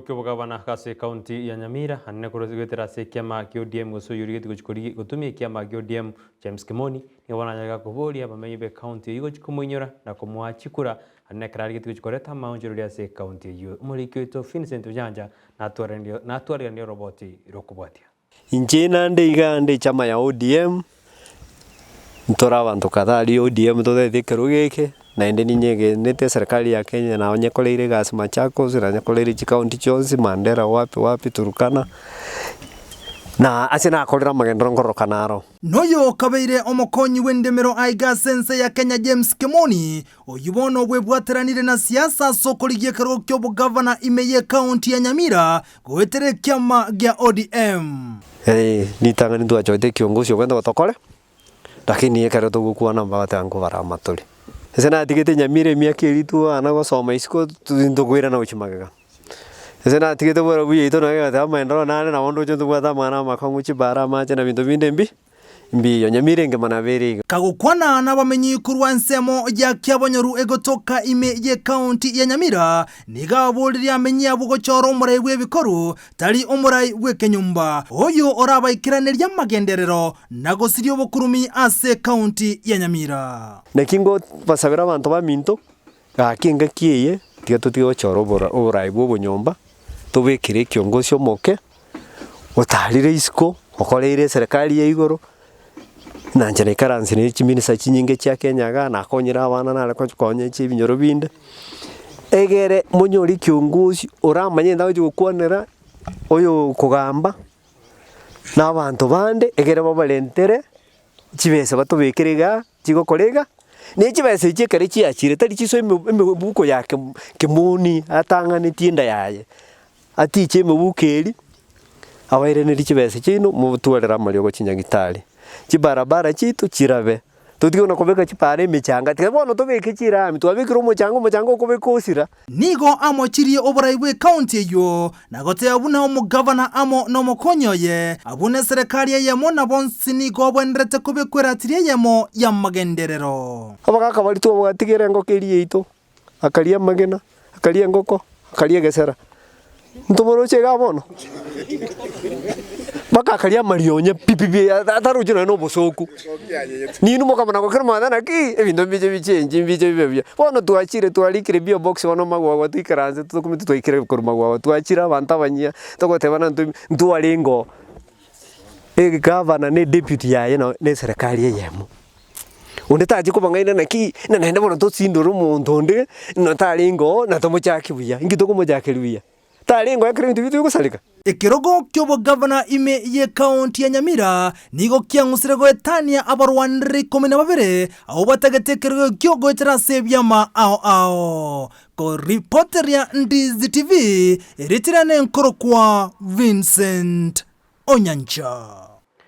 ki'obogabana ase ekaunti ya Nyamira, anene korwa goetera ase ekiama kia ODM gose oyorigetie gochia korigia gotumia ekiama kia ODM James Kimoni, nigo bono anyarega koboria abamenyi b'ekaunti eyio gochia komoinyora na komoa chikura anene ekero arigetie gochia koreta amaonchoreria ase ekaunti eyio. Omoriki oito Vincent Ojanja natwareranire oroboti rokobwatia. Inche nande iga nde echama ya ODM, ntore abanto kadhaa aria ODM totete ekerogo eke, naende ninyegenete eserekari ya Kenya nabo nyekoreire egasi Machakos, na nyekoreire chikaunti chionsi, Mandera wapi wapi Turkana, na ase nakorire amagenderero nkororokana aro. Noyo okabeire omokonyi bw'endemero aiga ase ense ya Kenya James Kimoni, oyio bono bwebwateranire na siasa ase okorigia ekerogo ki'obogavana ime y'ekaunti ya Nyamira goetera ekiama gia ODM. Ritang'ani ntwachorete ekiongosi ogende gotokore, lakini ekero togokwana mbagote nkobara amatore. Ase natigete Nyamira emiaka eria twana gosoma isiko ntokoirana gochia magega. Ase natigete bwera buya yaito nonye egoteba amaendereo nare nabo ndoche ntobwate amang'ana amakong'u chibara amache na binto binde mbi mbiyo. Nyamira engima nabo ere iga. Kagokwana nabamenyi korwa ensemo ya Kiabonyoru egotoka ime y'ekaunti ya Nyamira, nigo aboririe amenyi abwo gochora omorai bw'ebikoru, tari omorai bw'ekenyomba, oyo orabaikeranerie amagenderero na gosiria obokurumi ase ekaunti ya Nyamira. Naki ngobasabera abanto baminto, Gaki engaki eye, tiga totige gochora obora oboraai bwa obonyomba, tobekere ekiongosi omoke, otarire isiko, okoreire eserekari ya igoro, na inche naikaranse ne chiminista chinyinge chia Kenya igaa, nakonyire abana nare konya ebinyoro binde, egere monyore ekiongosi oramanye ntagochi gokwanera oyo okogamba, na abanto bande, egere babarentere chibesa batobekere igaa. Chigokora iga, ne chibesa echi ekero chiachire tari chisoe eme emebuko ya kemo kemoni atang'anetie enda yaye, atiche emebuko eria, abairanerie chibesa chiaino motwarere amariogo chinyagitari. Chibarabara chiaito chirabe, totige buna kobeka chipara emechanga, tiga bono tobeke chirami, twabekire omochanga, omochanga okobeka osira. Nigo amochirie oborai bw'ekaunti eyio, na goteba buna omogavana amo nomokonyi oye, abwo neserekari eyemo na bonsi nigo abwenerete kobekwa eratiri eyemo y'amagenderero. Abagaaka baria twabwatigera engoko eria yaito, akaria amagena, akaria engoko, akaria egesera. Ntomoroche igaa bono? Mpaka akaria amarionya pi pi pi ataroche nonya na obosooku. Ninwe mokamanya gokera omoganda naki ebinto mbiche bichengi mbiche bibe buya. Bono twachire twarikire bio box bono magwagwa toikaranse tokumete twaikire korwa magwagwa twachire abanto abanyia togotebana ntwe ntwarenge oo. Egavana na edeputy yaye na eserekari eyemo. Onde tachi kobang'aina naki, na naende bono tosindore omonto onde, na tarenge oo, na tomochake buya, inki tokomochakeria buya? Tarenge oo ekero ebinto biaito bigosareka. Ekerogo ki'obogavana ime y'ekaunti ya Nyamira nigo kiang'usire goetania abarwaneri ikomi na babere abwo batagete ekerogo ekio goetera ase ebiama ao ao. Koripoteria Ndizi TV, erieta riane nkorokwa Vincent Onyancha.